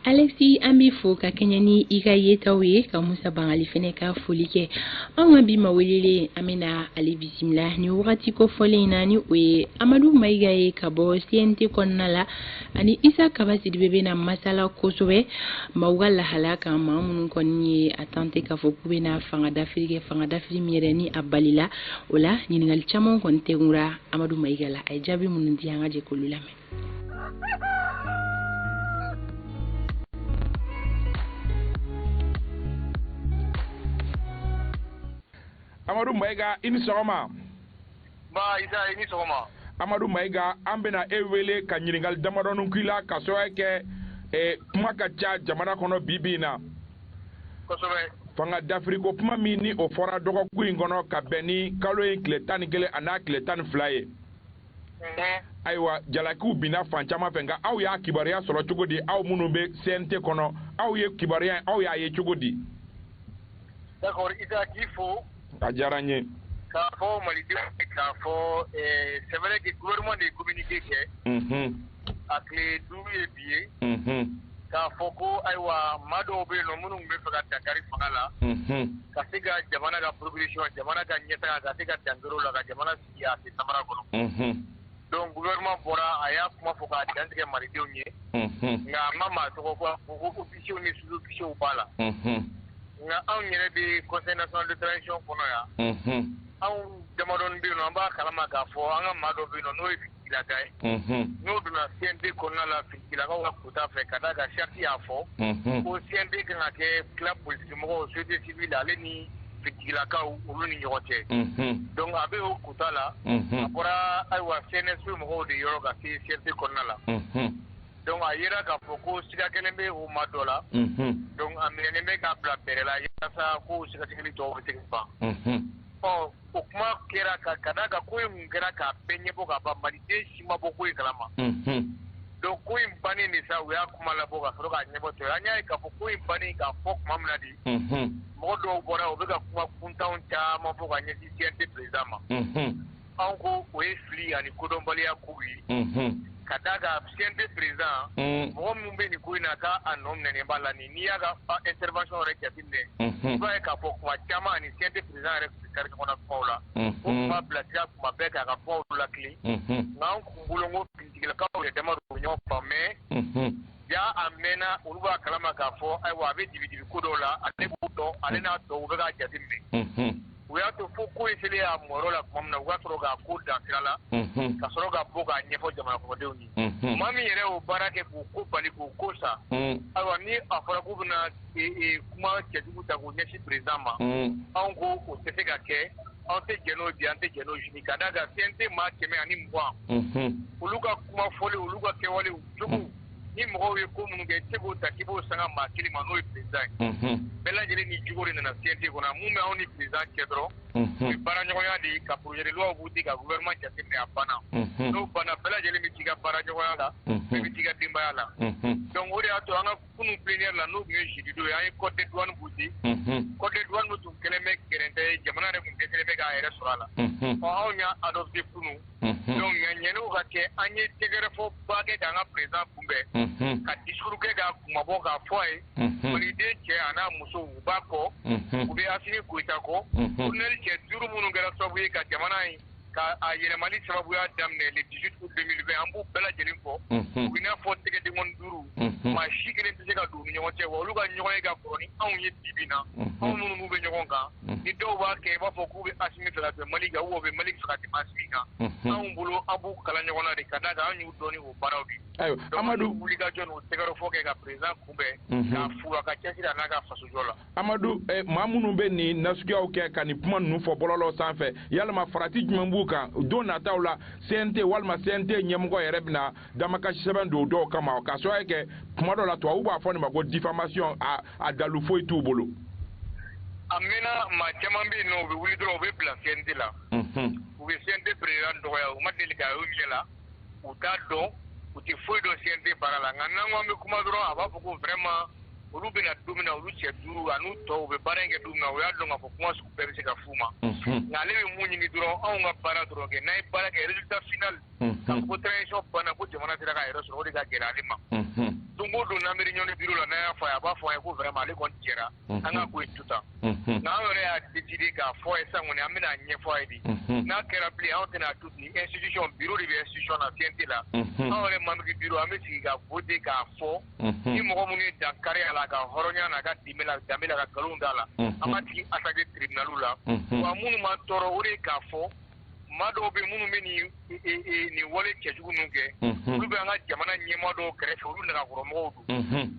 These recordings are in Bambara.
Alexis, an b'i fo ka kɛɲɛ ni i ka yetaw ye, ka Musa Bangali fɛnɛ ka foli kɛ. Anw ka bi ma welelen, an bɛna ale bisimila ni wagati kofɔlen in na, ni o ye Amadu Mayiga ye ka bɔ CNT kɔnɔna la, ani Isa Kaba Sidibe bɛna masala kosɛbɛ maaw ka lahalaya kan, maa minnu kɔni ye a tante k'a fɔ k'u bɛna fanga dafiri kɛ, fanga dafiri min yɛrɛ ni a balila. O la ɲininkali caman kɔni tɛnkura Amadu Mayiga la, a ye jaabi minnu di, an ka jɛ k'olu lamɛn. Amadu Mayiga, i ni sɔgɔma. Ba Isa, i ni sɔgɔma. Amadu Mayiga, an bɛna e wele ka ɲininkali damadɔni k'i la ka sababu kɛ kuma ka ca jamana kɔnɔ bi bi in na. Kosɛbɛ. Fanga dafiriko kuma min ni o fɔra dɔgɔkun in kɔnɔ ka bɛn ni kalo in tile 11 a n'a tile 12 ye. Ayiwa, jalakiw binna fan caman fɛ, nka aw y'a kibaruya sɔrɔ cogo di? Aw minnu bɛ CNT kɔnɔ, aw ye kibaruya in, aw y'a ye cogo di? D'accord, Isa, k'i fo. A diyara n ye. K'a fɔ Malidenw ye k'a fɔ c'est vrai que gouvernement de ye communiqué kɛ. A tile 5 ye bi ye. K'a fɔ ko ayiwa, maa dɔw bɛ yen nɔ minnu bɛ fɛ ka dankari fanga la. Ka se ka jamana ka progression, jamana ka ɲɛtaga, ka se ka dankari o la, ka jamana sigi a sen samara kɔnɔ. Donc gouvernement bɔra, a y'a kuma fɔ k'a dantigɛ Malidenw ye. Nka a ma maa tɔgɔ fɔ, ko officiers ni sous-officiers b'a la. Nka anw yɛrɛ bɛ Conseil national de transition kɔnɔ yan. Anw damadɔni bɛ yen nɔ, an b'a kalama k'a fɔ an ka maa dɔ bɛ yen nɔ n'o ye finitigilaka ye. N'o donna CNT kɔnɔna la finitigilakaw ka quota fɛ, ka d'a kan charte y'a fɔ ko CNT kan ka kɛ tila politique mɔgɔw, société civile ale ni finitigilakaw, olu ni ɲɔgɔn cɛ. Donc a bɛ o quota la, a bɔra ayiwa CNSP mɔgɔw de yɔrɔ ka se CNT kɔnɔna la. Donc a yera k'a fɔ ko siga kelen bɛ o maa dɔ la. Donc a minɛnen bɛ k'a bila bɛrɛ la walasa ko sɛgɛsɛgɛli tɔw bɛ se ka ban. Ɔ, o kuma kɛra ka d'a kan ko in kun kɛra k'a bɛɛ ɲɛbɔ ka ban, Maliden si ma bɔ ko in kalama. Donc ko in bannen de sa, u y'a kuma labɔ ka sɔrɔ k'a ɲɛbɔ tɔ ye. An y'a ye k'a fɔ ko in bannen k'a fɔ tuma min na de, mɔgɔ dɔw bɔra, u bɛ ka kuma kuntanw caman fɔ ka ɲɛsin CNT président ma. Anw ko o ye fili ani kodɔnbaliya kow ye. Ka d'a kan CNT président, mɔgɔ minnu bɛ nin ko in na k'a nɔ minɛnen b'a la, ni n'i y'a ka intervention yɛrɛ jateminɛ, i b'a ye k'a fɔ kuma caman ani CNT président yɛrɛ tun bɛ kari ɲɔgɔn na kumaw la. O tun b'a bilasira kuma bɛɛ k'a ka kumaw latilen. Nka an kun bolo ko finitigilakaw yɛrɛ dama don ɲɔgɔn faamu, mais ja a mɛnna, olu b'a kalama k'a fɔ ayiwa a bɛ dibi-dibi ko dɔw la, ale b'o dɔn, ale n'a tɔw u bɛ k'a jateminɛ. U y'a to fo ko in selen a mɔyɔrɔ la tuma min na, u ka sɔrɔ k'a ko dan sira la, ka sɔrɔ ka bɔ k'a ɲɛfɔ jamana kɔnɔdenw ye. Maa min yɛrɛ y'o baara kɛ k'o ko bali k'o ko sa, ayiwa ni a fɔra k'u bɛna kuma cɛjugu ta k'o ɲɛsin président ma, anw ko o tɛ se ka kɛ. Anw tɛ jɛn n'o bi, an tɛ jɛn n'o sini, ka d'a kan CNT maa 120, olu ka kuma fɔli, olu ka kɛwalew cogo ni mɔgɔw ye ko minnu kɛ, i tɛ se k'o ta k'i b'o sanga maa kelen ma n'o ye président ye. Bɛɛ lajɛlen ni jogo de nana CNT kɔnɔ. Mun bɛ anw ni président cɛ dɔrɔn, o ye baaraɲɔgɔnya de ye, ka projet de loi voter, ka gouvernement jateminɛ, a banna. N'o banna, bɛɛ lajɛlen bɛ t'i ka baaraɲɔgɔnya la, bɛɛ bɛ t'i ka denbaya la. Donc o de y'a to an ka kunun plénière la, n'o tun ye jeudi don ye, an ye code de douane voté. Code de douane tun kɛlen bɛ gɛrɛntɛ ye, jamana yɛrɛ tun dɛsɛlen bɛ k'a yɛrɛ sɔrɔ a la. Ɔ, anw y'a adopté kunun. Donc nka ɲɛniw ka kɛ, an ye tɛgɛrɛfɔ ba kɛ k'an ka président kunbɛn, ka discours kɛ k'a kumabɔ k'a fɔ a ye. Maliden cɛ a n'a muso, u b'a kɔ, u bɛ Asimi Goyita kɔ. Colonel cɛ duuru minnu kɛra sababu ye ka jamana in ka a yɛlɛmali sababuya daminɛ le 18 août 2020, an b'u bɛɛ lajɛlen kɔ. U bɛ n'a fɔ tɛgɛdenkɔni duuru, maa si kelen tɛ se ka don u ni ɲɔgɔn cɛ, wa olu ka ɲɔgɔn ye ka kɔrɔ ni anw ye bi bi in na. Anw minnu n'u bɛ ɲɔgɔn kan, ni dɔw b'a kɛ i b'a fɔ k'u bɛ Asimi fɛ ka tɛmɛ Mali kan, ou bɛ Mali fɛ ka tɛmɛ Asimi kan, anw bolo an b'u kala ɲɔgɔn na de, ka d'a kan an y'u dɔn ni o baaraw de ye. Ayiwa Amadu, wulikajɔ n'o tɛgɛrɛfɔ kɛ ka président kunbɛn, k'a fo a ka cɛsiri a n'a ka fasojɔ la. Amadu, maa minnu bɛ nin nasuguyaw kɛ ka nin kuma ninnu fɔ bɔlɔlɔ sanfɛ, yalima farati jumɛn b'u kan don nataw la? CNT walima CNT ɲɛmɔgɔ yɛrɛ bɛna damakasi sɛbɛn don dɔw kama, k'a sababu kɛ kuma dɔ la tubabu b'a fɔ nin ma ko diffamation, a dalu foyi t'u bolo. A mɛnna, maa caman bɛ yen nɔ, u bɛ wuli dɔrɔn u bɛ bila CNT la. U bɛ CNT président dɔgɔya, u ma deli k'a y'u ɲɛ la, u t'a dɔn, u tɛ foyi dɔn CNT baara la. Nka n'an ko an bɛ kuma dɔrɔn, a b'a fɔ ko vraiment olu bɛna don min na, olu cɛ duuru a n'u tɔw u bɛ baara in kɛ don min na, u y'a dɔn k'a fɔ kuma sugu bɛɛ bɛ se ka f'u ma. Nka ale bɛ mun ɲini dɔrɔn, anw ka baara dɔrɔn kɛ, n'an ye baara kɛ, résultat final, k'a fɔ ko transition banna, ko jamana sera k'a yɛrɛ sɔrɔ, o de ka gɛlɛn ale ma. Donc o don n'an bɛ réunion de bureau la, n'an y'a fɔ a ye, a b'a fɔ an ye ko vraiment ale kɔni jɛra an ka ko in to tan. Nka an yɛrɛ y'a décidé k'a fɔ a ye sisan kɔni, an bɛna ɲɛfɔ a ye de. N'a kɛra bilen, anw tɛna to ten. Institution, bureau de bɛ institution na, CNT la. Anw yɛrɛ membre bureau, an bɛ sigi ka voter k'a fɔ ni mɔgɔ minnu ye dankari a la, a ka hɔrɔnya n'a ka danbe la, ka nkalon da la, an b'a tigi attaquer tribunal la. Wa minnu m'an tɔɔrɔ, o de ye k'a fɔ maa dɔw bɛ minnu bɛ nin wale cɛjugu ninnu kɛ, olu bɛ an ka jamana ɲɛmaa dɔw kɛrɛfɛ, olu nagakɔrɔmɔgɔw don.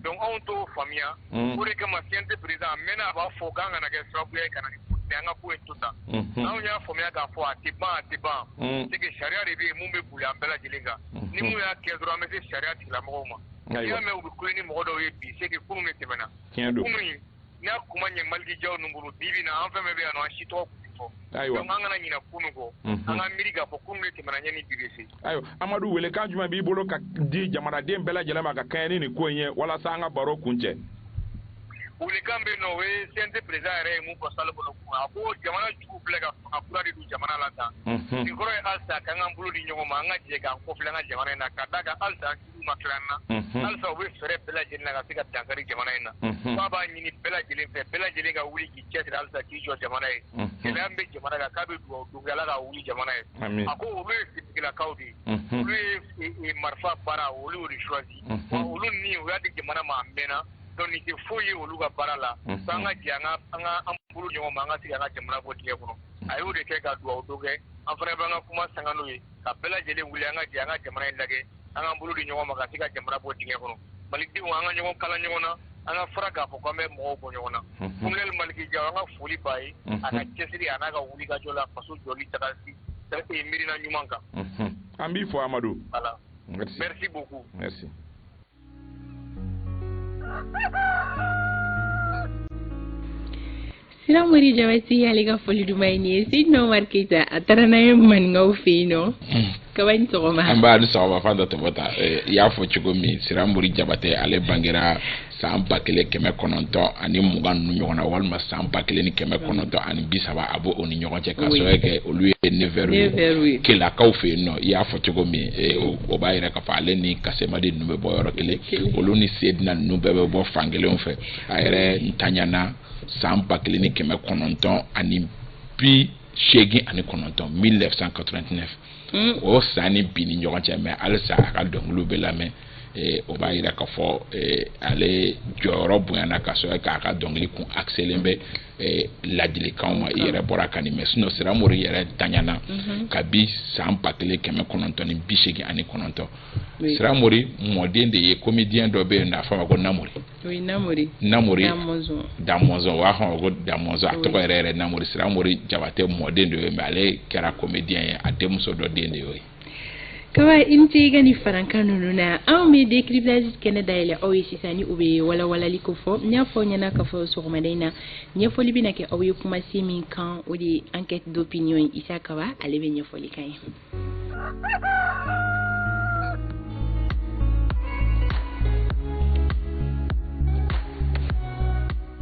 Donc anw t'o faamuya. O de kama CNT président a mɛnna a b'a fɔ k'an kana kɛ sababu ye ka na ni an ka ko in to tan. N'anw y'a faamuya k'a fɔ a tɛ ban, a tɛ ban, c'est que sariya de bɛ yen mun bɛ boli an bɛɛ lajɛlen kan. Ni mun y'a kɛ dɔrɔn, an bɛ se sariya tigilamɔgɔw ma. N'i y'a mɛn u bɛ kule ni mɔgɔ dɔw ye bi, c'est que kunun de tɛmɛna. Kunun in n'a kuma ɲɛ Maliki Jaw ninnu bolo, bi bi in na an fɛn fɛn bɛ yan nɔ, an si tɔgɔ kun tɛ fɔ. Donc an kana ɲinɛ kunun kɔ, an ka miiri k'a fɔ kunun de tɛmɛna ɲɛni bi bɛ se. Ayiwa Amadu, welekan jumɛn b'i bolo ka di jamanaden bɛɛ lajɛlen ma ka kɛɲɛ ni nin ko in ye, walasa an ka baro kuncɛ? Welekan bɛ yen nɔ, o ye CNT président yɛrɛ ye mun fɔ salle kɔnɔ kun, a ko jamana jugu filɛ ka fanga kura de don jamana la tan. Nin kɔrɔ ye halisa k'an k'an bolo di ɲɔgɔn ma, an ka jɛ k'an kɔfilɛ an ka jamana in na, ka d'a kan halisa an jugu ma tila an na. Halisa u bɛ fɛɛrɛ bɛɛ lajɛlen na ka se ka dankari jamana in na. F'a b'a ɲini bɛɛ lajɛlen fɛ, bɛɛ lajɛlen ka wuli k'i cɛsiri halisa k'i jɔ jamana ye. Gɛlɛya min bɛ jamana kan, k'a bɛ dugawu don kɛ Ala ka wuli jamana ye. A ko olu ye finitigilakaw de ye, olu ye marifa baara, olu y'o de choisi. Wa olu ni u y'a di jamana ma a mɛnna. Donc nin tɛ foyi ye olu ka baara la. F'an ka jɛ an ka an bolo ɲɔgɔn ma, an ka se k'an ka jamana bɔ dingɛ kɔnɔ. A y'o de kɛ ka dugawu don kɛ. An fana b'an ka kuma sanga n'o ye, ka bɛɛ lajɛlen wuli, an ka jɛ an ka jamana in lajɛ, an k'an bolo di ɲɔgɔn ma ka se ka jamana bɔ dingɛ kɔnɔ. Malidenw, an ka ɲɔgɔn kala ɲɔgɔn na, an ka fara k'a fɔ k'an bɛ mɔgɔw bɔ ɲɔgɔn na. Colonel Maliki Jaw, an ka foli b'a ye, a ka cɛsiri a n'a ka wulikajɔ la faso jɔli tagasi miirina ɲuman kan. An b'i fo Amadu. Voilà. Merci beaucoup. Merci. Siramori Jabate ale ka foli duman ye nin ye. Seydina Omar Keita, a taara n'an ye maninkaw fɛ yen nɔ. Kaba, ni sɔgɔma. An b'a ni sɔgɔma Fanta Tɔbɔta. I y'a fɔ cogo min, Siramori Jabate ale bangera san 1920 ninnu ɲɔgɔn na, walima san 1930, a b'o o ni ɲɔgɔn cɛ, k'a sababu kɛ olu ye nevers ye Kelakaw fɛ yen nɔ. I y'a fɔ cogo min, o b'a yira k'a fɔ ale ni Kasemadi ninnu bɛ bɔ yɔrɔ kelen, olu ni Seydina ninnu bɛɛ bɛ bɔ fan kelenw fɛ. A yɛrɛ ntanyana san 1989, 1989, o san ni bi ni ɲɔgɔn cɛ, mɛ halisa a ka dɔnkiliw bɛ lamɛn. O b'a yira k'a fɔ ale jɔyɔrɔ bonyana, ka sɔrɔ k'a ka dɔnkili kun axelen bɛ ladilikanw ma. I yɛrɛ bɔra ka nin mɛn. Sinon Siramori yɛrɛ tanyana kabi san 1989. Siramori mɔden de ye comédien dɔ bɛ yen n'a fɔ a ma ko Namori. Namori Damɔzɔn, u b'a fɔ a ma ko Damɔzɔn, a tɔgɔ yɛrɛ yɛrɛ Namori. Siramori Jabate mɔden de ye, mais ale kɛra comédien ye, a denmuso dɔ den de y'o ye. Kaba, i ni ce i ka nin farankan ninnu na. Anw bɛ décryptage kɛnɛ dayɛlɛ aw ye sisan, ni o bɛ walawalali ko fɔ. N y'a fɔ aw ɲɛna k'a fɔ sɔgɔmada in na, ɲɛfɔli bɛna kɛ aw ye kumasen min kan, o de ye enquête d'opinion ye. Isa Kaba ale bɛ ɲɛfɔli k'an ye.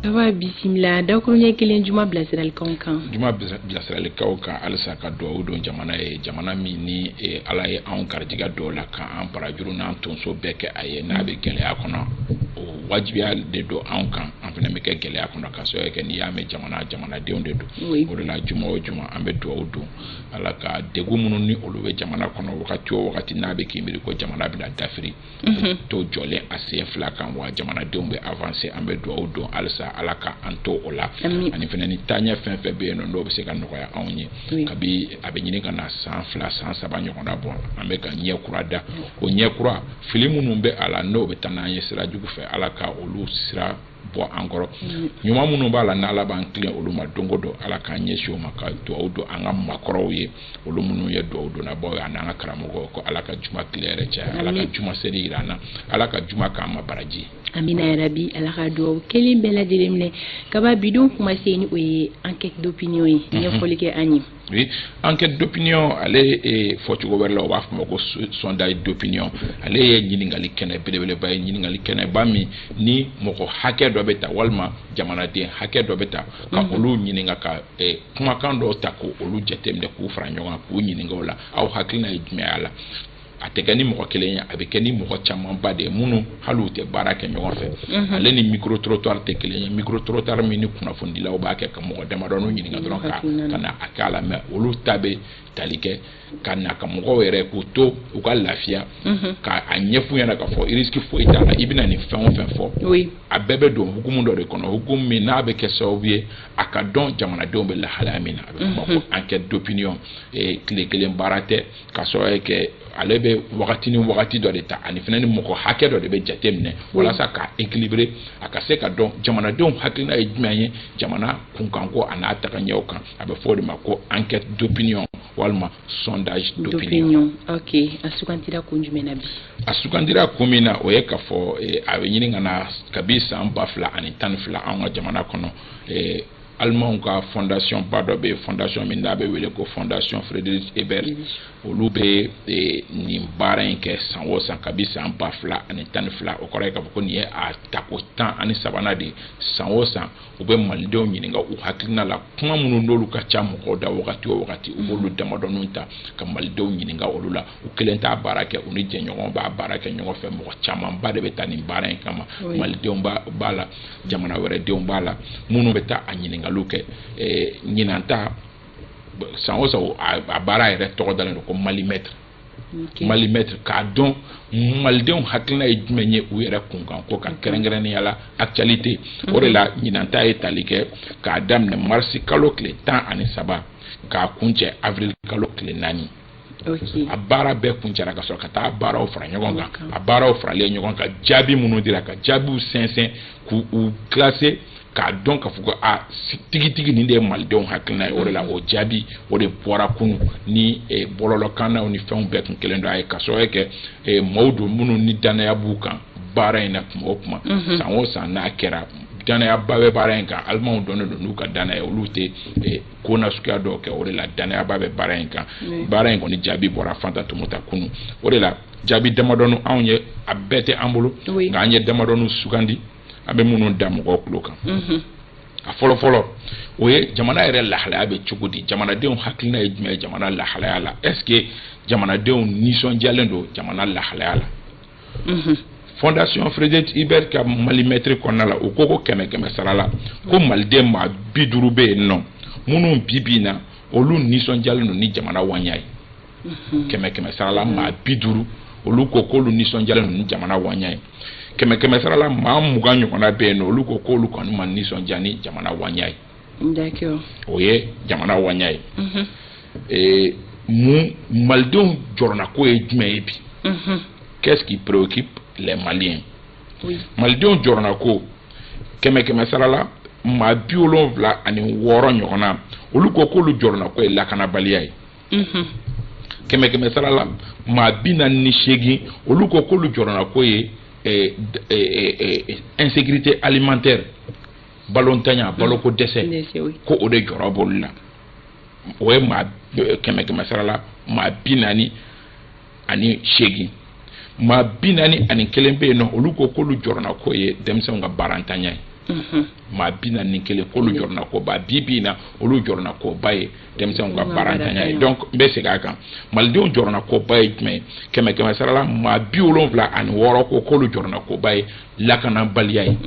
Kaba, bisimila. Dakuruɲɛ kelen, juma bilasiralikanw kan. Juma bilasiralikanw kan, halisa ka dugawu don jamana ye, jamana min ni Ala ye anw garijɛgɛ dɔw la k'an barajuru n'an tonso bɛɛ kɛ a ye, n'a bɛ gɛlɛya kɔnɔ, o wajibiya de don anw kan, an fana bɛ kɛ gɛlɛya kɔnɔ, ka sababu kɛ n'i y'a mɛn jamana, jamanadenw de don. O de la juma o juma an bɛ dugawu don Ala ka degun minnu ni olu bɛ jamana kɔnɔ, wagati o wagati n'a bɛ k'i miiri ko jamana bɛna dafiri, to jɔlen a sen fila kan, wa jamanadenw bɛ avancer. An bɛ dugawu don halisa Ala ka an to o la. Ani fana ni taaɲɛ fɛn fɛn bɛ yen nɔ, n'o bɛ se ka nɔgɔya anw ye, kabi a bɛ ɲini ka na san 2 san 3 ɲɔgɔnna bɔ, an bɛ ka ɲɛ kura da. O ɲɛ kura, fili minnu bɛ a la n'o bɛ taa n'an ye sira jugu fɛ, Ala ka olu sira bɔ an kɔrɔ. Ɲuman minnu b'a la n'Ala b'an tilen olu ma don o don, Ala k'an ɲɛsin o ma, ka dugawu don an ka maakɔrɔw ye, olu minnu ye dugawu donnabaw ye, ani an ka karamɔgɔw, ko Ala ka juma tile yɛrɛ caya, Ala ka juma seli yira an na, Ala ka juma k'an ma baraji. Amina yarabi, Ala ka dugawu kelen bɛɛ lajɛlen minɛ. Kaba, bidon kumasen ni o ye enquête d'opinion ye, ɲɛfɔli kɛ an ye. Oui, enquête d'opinion, ale fɔcogo wɛrɛ la u b'a fɔ ma ko sondage d'opinion. Ale ye ɲininkali kɛnɛ belebeleba ye, ɲininkali kɛnɛba min ni mɔgɔ hakɛ dɔ bɛ ta, walima jamanaden hakɛ dɔ bɛ ta, ka olu ɲininka, ka kumakan dɔw ta k'olu jateminɛ, k'u fara ɲɔgɔn kan, k'u ɲininka o la, aw hakilina ye jumɛn y'a la. A tɛ kɛ ni mɔgɔ kelen ye, a bɛ kɛ ni mɔgɔ camanba de ye minnu hali u tɛ baara kɛ ɲɔgɔn fɛ. Ale ni micro trottoir tɛ kelen ye. Micro trottoir min ni kunnafonidilaw b'a kɛ ka mɔgɔ damadɔninw ɲininka dɔrɔn ka na a k'a la, mais olu ta bɛ tali kɛ ka na ka mɔgɔw yɛrɛ k'u to u ka lafiya, ka a ɲɛf'u ɲɛna k'a fɔ risque foyi t'a la. I bɛna nin fɛn o fɛn fɔ, a bɛɛ bɛ don hukumu dɔ de kɔnɔ, hukumu min n'a bɛ kɛ sababu ye a ka dɔn jamanadenw bɛ lahalaya min na. A bɛ fɔ ma ko enquête d'opinion. Tile kelen baara tɛ, ka sababu kɛ ale bɛ wagati ni wagati dɔ de ta, ani fana ni mɔgɔ hakɛ dɔ de bɛ jate minɛ walasa k'a équilibrer, a ka se ka dɔn jamanadenw hakilina ye jumɛn ye jamana kunkanko a n'a tagaɲɛw kan. A bɛ fɔ o de ma ko enquête d'opinion walima sondage d'opinion. Ok, a sugandira kun jumɛn na bi? A sugandira kun min na, o ye k'a fɔ a bɛ ɲini ka na kabi san 2012 anw ka jamana kɔnɔ. Alimanw ka fondation ba dɔ bɛ yen, fondation min n'a bɛ wele ko Fondation Friedrich Ebert, olu bɛ nin baara in kɛ san o san kabi san 2012. O kɔrɔ ye k'a fɔ ko nin ye a tako 13nan de ye. San o san, u bɛ malidenw ɲininka u hakilina la, kuma minnu n'olu ka ca mɔgɔw da wagati o wagati, u b'olu damadɔninw ta ka malidenw ɲininka olu la. U kelen t'a baara kɛ, u ni jɛɲɔgɔnw b'a baara kɛ ɲɔgɔn fɛ. Mɔgɔ camanba de bɛ taa nin baara in kama. Malidenw b'a la, jamana wɛrɛ denw b'a la minnu bɛ taa a ɲininkaliw kɛ. Ɲinan ta, san o san, a baara yɛrɛ tɔgɔ dalen don ko Malimètre. Malimètre, k'a dɔn malidenw hakilina ye jumɛn ye u yɛrɛ kunkan ko kan, kɛrɛnkɛrɛnnenya la actualité. O de la ɲinan ta ye tali kɛ k'a daminɛ marisi kalo tile 13 k'a kuncɛ avril kalo tile 4. A baara bɛɛ kuncɛra ka sɔrɔ ka taa baaraw fara ɲɔgɔn kan. A baaraw faralen ɲɔgɔn kan, jaabi minnu dira, ka jaabiw sɛnsɛn k'u classer, k'a dɔn k'a fɔ ko a tigitigi nin de ye malidenw hakilina ye. O de la o jaabi o de bɔra kunun ni bɔlɔlɔkannaw ni fɛnw bɛɛ tun kelen don a ye, ka sababu kɛ maaw don minnu ni danaya b'u kan baara in na kuma o kuma. San o san n'a kɛra, danayaba bɛ baara in kan. Alimanw dɔnnen don n'u ka danaya, olu tɛ ko nasuguya dɔw kɛ. O de la danayaba bɛ baara in kan. Baara in kɔni jaabi bɔra, Fanta Tumuta, kunun. O de la jaabi damadɔni anw ye, a bɛɛ tɛ an bolo, nka an ye damadɔni sugandi an bɛ minnu da mɔgɔw tulo kan. A fɔlɔ fɔlɔ, o ye jamana yɛrɛ lahalaya bɛ cogo di, jamanadenw hakilina ye jumɛn ye jamana lahalaya la? Est ce que jamanadenw nisɔndiyalen don jamana lahalaya la? Fondation Friedrich Ebert ka Malimètre kɔnɔna la, u ko ko kɛmɛ kɛmɛ sara la, ko maliden maa 50 bɛ yen nɔ minnu bi bi in na olu nisɔndiyalen don ni jamana wanya ye. Kɛmɛ kɛmɛ sara la, maa 50, olu ko k'olu nisɔndiyalen don ni jamana wanya ye. Kɛmɛ kɛmɛ sara la, maa 20 ɲɔgɔnna bɛ yen nɔ, olu ko k'olu kɔni ma nisɔndiya ni jamana wanya ye. O ye jamana wanya ye. Mun malidenw jɔrɔnako ye jumɛn ye bi? Qu'est-ce qui préoccupe les Maliens? Malidenw jɔrɔnako, kɛmɛ kɛmɛ sara la, maa 76 ɲɔgɔnna, olu ko k'olu jɔrɔnako ye lakanabaliya ye. Kɛmɛ kɛmɛ sara la, maa 48, olu ko k'olu jɔrɔnako ye insécurité alimentaire, balontanya, baloko dɛsɛ, ko o de jɔrɔ b'olu la. O ye maa kɛmɛ kɛmɛ sara la, maa 48. Maa 41 bɛ yen nɔ, olu ko k'olu jɔrɔnako ye denmisɛnw ka baarantanya ye. Maa 41 k'olu jɔrɔnakoba bi bi in na, olu jɔrɔnakoba ye denmisɛnw ka baarantanya ye. Donc n bɛ segin a kan, malidenw jɔrɔnakoba ye jumɛn ye? Kɛmɛ kɛmɛ sara la, maa 76 ko k'olu jɔrɔnakoba ye lakanabaliya ye.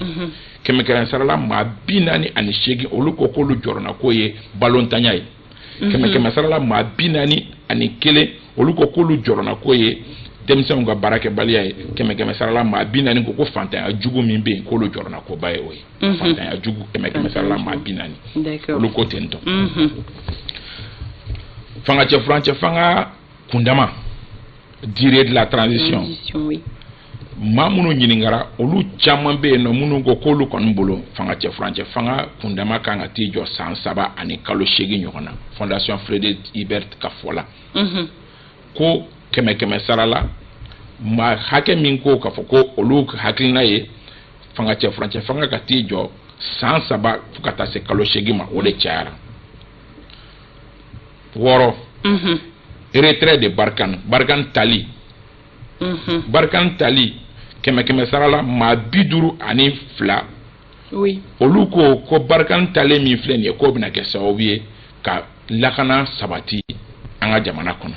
Kɛmɛ kɛmɛ sara la, maa 48, olu ko k'olu jɔrɔnako ye balontanya ye. Kɛmɛ kɛmɛ sara la, maa 41, olu ko k'olu jɔrɔnako ye denmisɛnw ka baarakɛbaliya ye. Kɛmɛ kɛmɛ sara la, maa 40 ko ko fantanya jugu min bɛ yen, k'olu jɔrɔnakoba ye o ye. Fantanya jugu, kɛmɛ kɛmɛ sara la, maa 40, olu ko ten tɔ. Fanga cɛ furancɛ fanga kundama, durée de la transition, maa minnu ɲininkara, olu caman bɛ yen nɔ minnu ko k'olu kɔni bolo fanga cɛ furancɛ fanga kundama kan ka t'i jɔ san 3 ani kalo 8 ɲɔgɔn na. Fondation Friedrich Ebert ka fɔ la, ko kɛmɛ kɛmɛ sara la, maa hakɛ min ko k'a fɔ ko olu hakilina ye fanga cɛ furancɛ fanga ka t'i jɔ san 3 fo ka taa se kalo 8 ma, o de cayara. Wɔɔrɔ, retrait de Barkhane, Barkhane tali. Barkhane tali, kɛmɛ kɛmɛ sara la, maa 52, olu ko ko Barkhane talen min filɛ nin ye, k'o bɛna kɛ sababu ye ka lakana sabati an ka jamana kɔnɔ.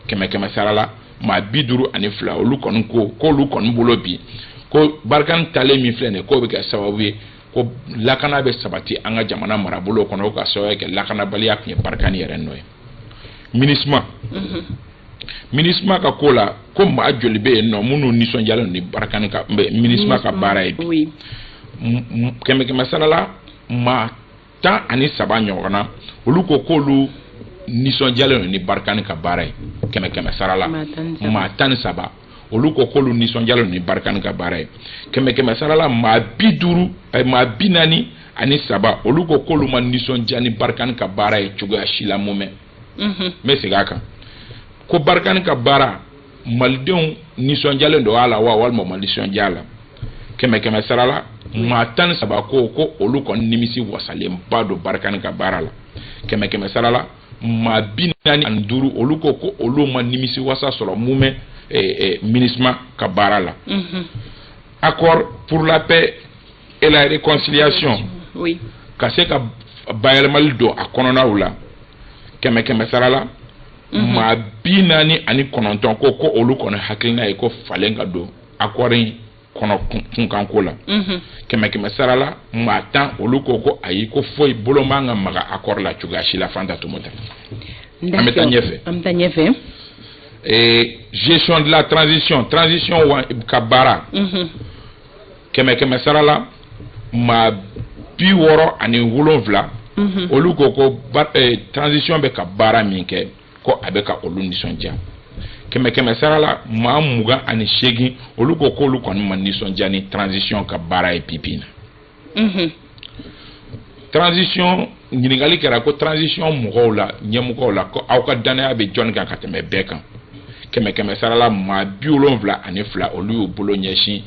Kɛmɛ kɛmɛ sara la, maa 52 olu kɔni ko k'olu kɔni bolo bi ko Barkhane talen min filɛ nin ye, k'o bɛ kɛ sababu ye ko lakana bɛ sabati an ka jamana marabolo kɔnɔ, o ka sababu kɛ lakanabaliya tun ye Barkhane yɛrɛ nɔ ye. MINUSMA ka ko la, ko maa joli bɛ yen nɔ minnu nisɔndiyalen ni Barkhane ka MINUSMA ka baara ye bi? Kɛmɛ kɛmɛ sara la, maa 13 ɲɔgɔn na, olu ko k'olu nisɔndiyalen don ni Barkhane ka baara ye. Kɛmɛ kɛmɛ sara la, maa 13, olu ko k'olu nisɔndiyalen don ni Barkhane ka baara ye. Kɛmɛ kɛmɛ sara la, maa 50, maa 43, olu ko k'olu ma nisɔndiya ni Barkhane ka baara ye cogoya si la. Mun mɛn, n bɛ segin a kan, ko Barkhane ka baara, malidenw nisɔndiyalen don a la wa, walima u ma nisɔndiya a la? Kɛmɛ kɛmɛ sara la, maa 13 ko ko olu kɔni nimisi wasalenba don Barkhane ka baara la. Kɛmɛ kɛmɛ sara la, maa 45, olu ko ko olu ma nimisi wasa sɔrɔ mun mɛn MINUSMA ka baara la. Accord pour la paix et la réconciliation, ka se ka bayɛlɛmali don a kɔnɔnaw la, kɛmɛ kɛmɛ sara la, maa 49 ko ko olu kɔni hakilina ye ko falen ka don accord in kɔnɔ kunkanko la. Kɛmɛ kɛmɛ sara la, maa 10, olu ko ko ayi, ko foyi bolo man ka maga accord la cogoya si la. Fanta Tomota, an bɛ taa ɲɛfɛ. An bɛ taa ɲɛfɛ. Gestion de la transition, transition ka baara, kɛmɛ kɛmɛ sara la, maa 67, olu ko ko transition bɛ ka baara min kɛ, ko a bɛ ka olu nisɔndiya. Kɛmɛ kɛmɛ sara la, maa 28, olu ko k'olu kɔni ma nisɔndiya ni transition ka baara ye bi bi in na. Transition, ɲininkali kɛra ko transition mɔgɔw la, ɲɛmɔgɔw la, ko aw ka danaya bɛ jɔnni kan ka tɛmɛ bɛɛ kan? Kɛmɛ kɛmɛ sara la, maa 72, olu y'u bolo ɲɛsin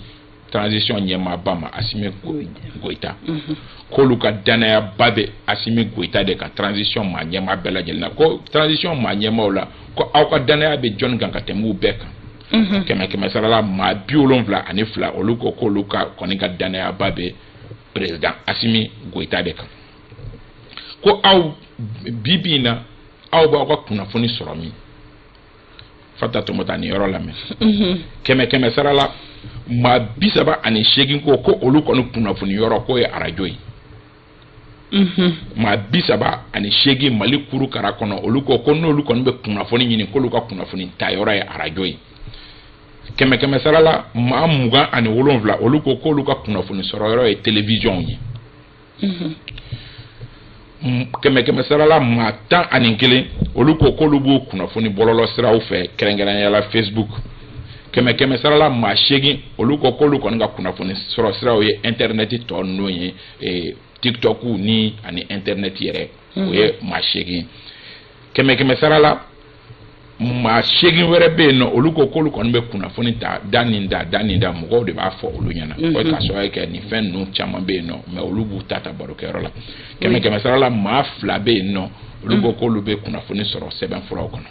transition ɲɛmaaba ma, Assimi Goïta, k'olu ka danayaba bɛ Assimi Goïta de kan transition maa ɲɛmaa bɛɛ lajɛlen na. Ko transition maa ɲɛmaaw la, ko aw ka danaya bɛ jɔnni kan ka tɛmɛ u bɛɛ kan? Kɛmɛ kɛmɛ sara la, maa 72, olu ko k'olu ka kɔni ka danayaba bɛ président Assimi Goïta de kan. Ko aw bi bi in na, aw b'aw ka kunnafoni sɔrɔ min? Fanta Tomota, nin yɔrɔ lamɛn. Kɛmɛ kɛmɛ sara la, maa 38 ko ko olu kɔni kunnafoni yɔrɔ k'o ye arajo ye. Maa 38 Mali kurukara kɔnɔ, olu ko ko n'olu kɔni bɛ kunnafoni ɲini, k'olu ka kunnafoni ta yɔrɔ ye arajo ye. Kɛmɛ kɛmɛ sara la, maa 27, olu ko k'olu ka kunnafoni sɔrɔ yɔrɔ ye télévision ye. Kɛmɛ kɛmɛ sara la, maa 11, olu ko k'olu b'u kunnafoni bɔlɔlɔ siraw fɛ, kɛrɛnkɛrɛnnenya la Facebook. Kɛmɛ kɛmɛ sara la, maa 8, olu ko k'olu kɔni ka kunnafoni sɔrɔ siraw ye internet tɔ ninnu ye, TikTok ni ani internet yɛrɛ, o ye maa 8. Kɛmɛ kɛmɛ sara la, maa 8 wɛrɛ bɛ yen nɔ, olu ko k'olu kɔni bɛ kunnafoni ta da nin da da nin da, mɔgɔw de b'a fɔ olu ɲɛna. O ka sababu kɛ nin fɛn ninnu caman bɛ yen nɔ, mɛ olu b'u ta ta barokɛyɔrɔ la. Kɛmɛ kɛmɛ sara la, maa 2 bɛ yen nɔ, olu ko k'olu bɛ kunnafoni sɔrɔ sɛbɛnfuraw kɔnɔ.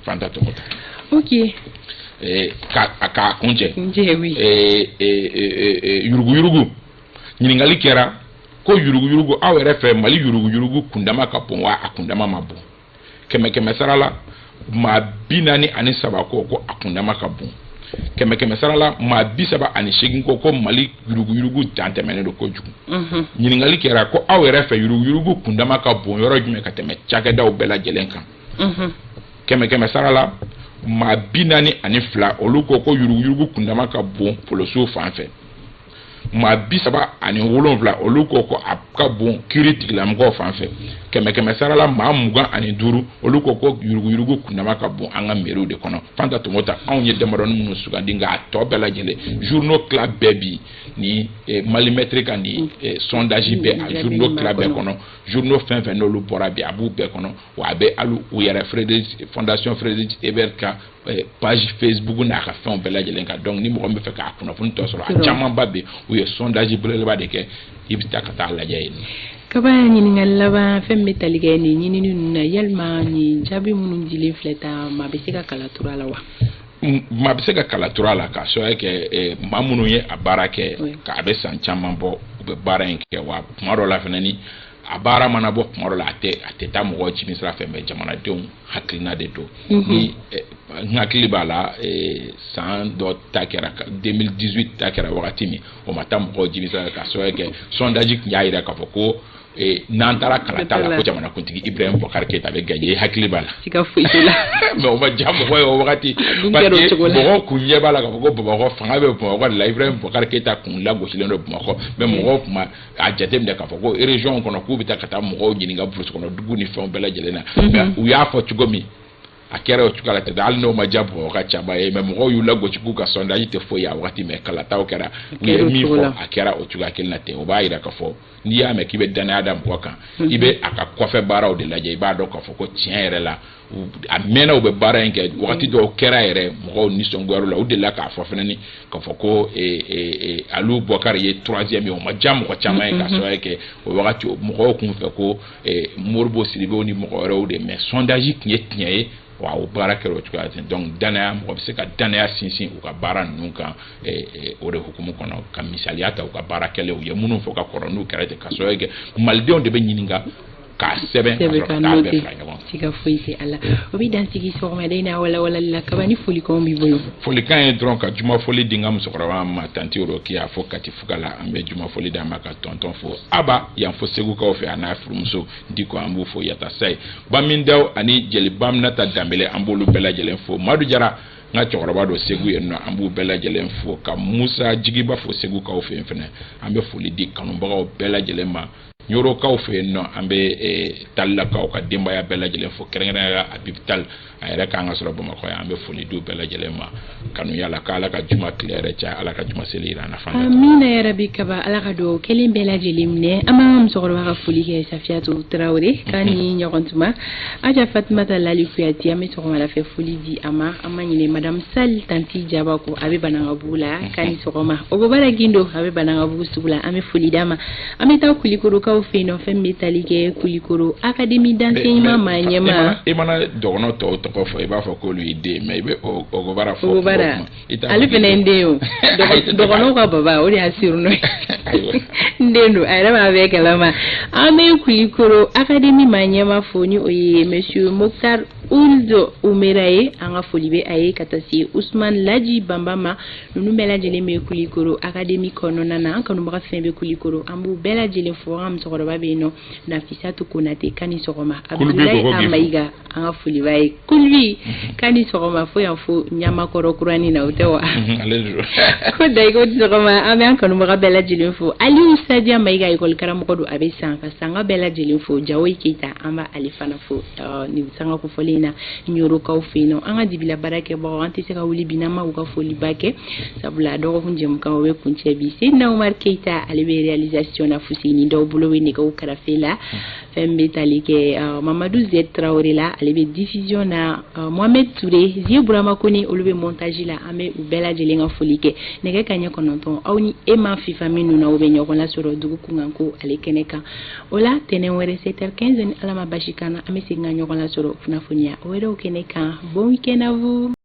Fanta Tomota. Ka k'a kuncɛ, yuruguyurugu, ɲininkali kɛra ko yuruguyurugu, aw yɛrɛ fɛ, Mali yuruguyurugu kundama ka bon wa, a kundama ma bon? Kɛmɛ kɛmɛ sara la, maa 43 ko ko a kundama ka bon. Kɛmɛ kɛmɛ sara la, maa 38 ko ko Mali yuruguyurugu dan tɛmɛnen don kojugu. Ɲininkali kɛra ko aw yɛrɛ fɛ, yuruguyurugu kundama ka bon yɔrɔ jumɛn ka tɛmɛ cakɛdaw bɛɛ lajɛlen kan? Kɛmɛ kɛmɛ sara la, maa 42, olu ko ko yuruguyurugu kundama ka bon polosiw fan fɛ. Maa 37, olu ko ko a ka bon kiiri tigilamɔgɔw fan fɛ. Kɛmɛ kɛmɛ sara la, maa 25, olu ko ko yuruguyurugu kundama ka bon an ka mairie de kɔnɔ. Fanta Tomota, anw ye damadɔni minnu sugandi, nka a tɔ bɛɛ lajɛlen, journaux tila bɛɛ bi ni Malimètre ka nin sondage bɛɛ, a journaux tila bɛɛ kɔnɔ, journaux fɛn fɛn n'olu bɔra bi, a b'u bɛɛ kɔnɔ. Wa a bɛ hali u yɛrɛ Frédéric, fondation Frédéric Ebert ka page Facebook n'a ka fɛnw bɛɛ lajɛlen kan. Donc ni mɔgɔ min bɛ fɛ k'a kunnafoni tɔ sɔrɔ, a camanba bɛ, u ye sondage belebeleba de kɛ, i bɛ taa ka taa lajɛ yen nɔ. Kaba, ɲininkali laban, fɛn min bɛ tali kɛ nin ɲinini ninnu na, yalima nin jaabi minnu dilen filɛ tan, maa bɛ se ka kala turu a la wa? Maa bɛ se ka kala turu a la, k'a sababu kɛ maa minnu ye a baara kɛ, k'a bɛ san caman bɔ u bɛ baara in kɛ. Wa tuma dɔw la fana ni A baara mana bɔ kuma dɔ la, a tɛ taa mɔgɔ jimi sira fɛ, mais jamanadenw hakilina de don. Ni n hakili b'a la, san dɔ ta kɛra, 2018 ta kɛra wagati min, o ma taa mɔgɔw jimi sira fɛ, k'a sababu kɛ sondage tun y'a jira k'a fɔ ko n'an taara kalata la, ko jamanakuntigi Ibrahim Boubacar Keïta bɛ gagner. I hakili b'a la? Siga foyi t'o la. Mais o ma diya mɔgɔ ye o wagati, parce que mɔgɔw kun ɲɛ b'a la k'a fɔ ko Bamakɔ, fanga bɛ Bamakɔ de la, Ibrahim Boubacar Keïta kun lagosilen don Bamakɔ. Mais mɔgɔw kun ma a jateminɛ k'a fɔ ko région kɔnɔ, k'u bɛ taa ka taa mɔgɔw ɲininka brousse kɔnɔ dugu ni fɛnw bɛɛ lajɛlen na. Mais u y'a fɔ cogo min, a kɛra o cogoya la ten. Hali n'o ma diya Bamakɔ ka caman ye, mais mɔgɔw y'u lagosi k'u ka sondage tɛ foyi ye a wagati. Mais kalataw kɛra, u ye min fɔ, a kɛra o cogoya kelen na ten. O b'a yira k'a fɔ n'i y'a mɛn k'i bɛ danaya da mɔgɔ kan, i bɛ a ka kɔfɛ baaraw de lajɛ. I b'a dɔn k'a fɔ ko tiɲɛ yɛrɛ la, a mɛnna u bɛ baara in kɛ. Wagati dɔw kɛra yɛrɛ, mɔgɔw nisɔngoyar'u la. U delila k'a fɔ fɛnɛ ni k'a fɔ ko Aliou Bɔkari ye troisième ye, o ma diya mɔgɔ caman ye, k'a sababu kɛ o wagati mɔgɔw kun fɛ ko Modibo Sidibew ni mɔgɔ wɛrɛw de. Mais sondage tun ye tiɲɛ ye wa, o baara kɛra o cogoya ten. Donc danaya, mɔgɔ bɛ se ka danaya sinsin u ka baara ninnu kan o de hukumu kɔnɔ, ka misaliya ta u ka baara kɛlenw ye minnu fɔ ka kɔrɔ, n'u kɛra ten, ka sababu kɛ malidenw de bɛ ɲininka k'a sɛbɛn ka sɔrɔ ka taa bɛɛ fara ɲɔgɔn kan. Siga foyi tɛ a la. O bɛ dansigi sɔgɔmada in na walawalali la. Kaba, ni folikanw b'i bolo. Folikan ye dɔrɔn ka juma foli di n ka musokɔrɔba ma, tantie Rokiya, fo Kati Fuga la. An bɛ juma foli d'a ma, ka tonton fo Aba yan fo Segukaw fɛ, a n'a furumuso Diko, an b'u fo. Yata Sayi Bamindaw ani Jeli Baminata Danbele, an b'olu bɛɛ lajɛlen fo. Madu Jara, n ka cɛkɔrɔba don Segu yen nɔ, an b'u bɛɛ lajɛlen fo. Ka Musa Jigiba fo Segukaw fɛ yen fɛnɛ. An bɛ foli di kanubagaw bɛɛ lajɛlen ma. Ɲorokaw fɛ yen nɔ, an bɛ Talilakaw ka denbaya bɛɛ lajɛlen fo, kɛrɛnkɛrɛnnenya la Habib Tal, a yɛrɛ k'an ka sɔrɔ Bamakɔ yan. An bɛ foli di u bɛɛ lajɛlen ma kanuya la, k'Ala ka juma tile yɛrɛ caya, Ala ka juma seli yira an na fan. Amina yarabi. Kaba, Ala ka dugawu kelen bɛɛ lajɛlen minɛ. An b'an ka musokɔrɔba ka foli kɛ, Safiyatu Tarawele, k'a ni ɲɔgɔn tuma. Aja Fatumata Lali Kuyate, an bɛ sɔgɔmada fɛ foli di a ma. An ma ɲinɛ Madame Sall Tanti Jaba kɔ, a bɛ Banankabugu la, k'a ni sɔgɔma. Ogobara Gindo, a bɛ Banankabugu sugu la, an bɛ foli d'a ma. An bɛ taa Kulikorokaw fɛ yen nɔ, fɛn min bɛ tali kɛ Kulikoro Académie d'enseignement maa ɲɛmaa. I mana dɔgɔnɔ tɔw tɔgɔ fɔ, i b'a fɔ k'olu y'i den, mais i bɛ Ogobara fɔ. Ogobara, ale fana ye n den o, dɔgɔnɔw ka baba, o de y'a surnom ye. N den don, a yɛrɛ b'a bɛɛ kalama. An bɛ Kulikoro Académie maa ɲɛmaa fo, ni o ye Monsieur Mokhtar Ould Umera ye. An ka foli bɛ a ye ka taa se Usman Laji Banba ma. Ninnu bɛɛ lajɛlen bɛ Kulikoro Académie kɔnɔna na. An kanubaga fɛn bɛ Kulikoro, an b'u bɛɛ lajɛlen fo. An ka musokɔrɔba bɛ yen nɔ, Nafisatu Konate, k'a ni sɔgɔma. Abdoulaye Amayiga, an ka foli b'a ye. Kulubi, k'a ni sɔgɔma, fo yan fo Ɲamakɔrɔ kuranin na, o tɛ wa? Ko dayi ko sɔgɔma. An bɛ an kanubaga bɛɛ lajɛlen fo. Aliou Sadia Mayiga, école karamɔgɔ don, a bɛ san ka sanga bɛɛ lajɛlen fo. Jawoyi Keyita, an b'ale fana fo nin sanga kofɔlen in na Ɲorokaw fɛ yen nɔ. An ka dibila baarakɛbagaw, an tɛ se ka wuli bi n'an ma u ka foliba kɛ, sabula dɔgɔkun jɛmukan o bɛ kuncɛ bi. Seydina Umar Keyita, ale bɛ réalisation na. Fuseni dɔw bolo bɛ nɛgɛw karafe la. Fɛn bɛ tali kɛ Mamadu Z Tarawele la, ale bɛ diffusion na. Mohamed Touré, Zie Burama Kone, olu bɛ montage la. An bɛ u bɛɛ lajɛlen ka foli kɛ. Nɛgɛ kanɲɛ 9, aw ni e ma fifa minnu na, o bɛ ɲɔgɔn lasɔrɔ dugu kunkanko ale kɛnɛ kan. O la tɛnɛn wɛrɛ, 7h15, ni Ala ma basi k'an na, an bɛ segin ka ɲɔgɔn lasɔrɔ kunnafoniya wɛrɛw kɛnɛ kan. Bon week-end à vous.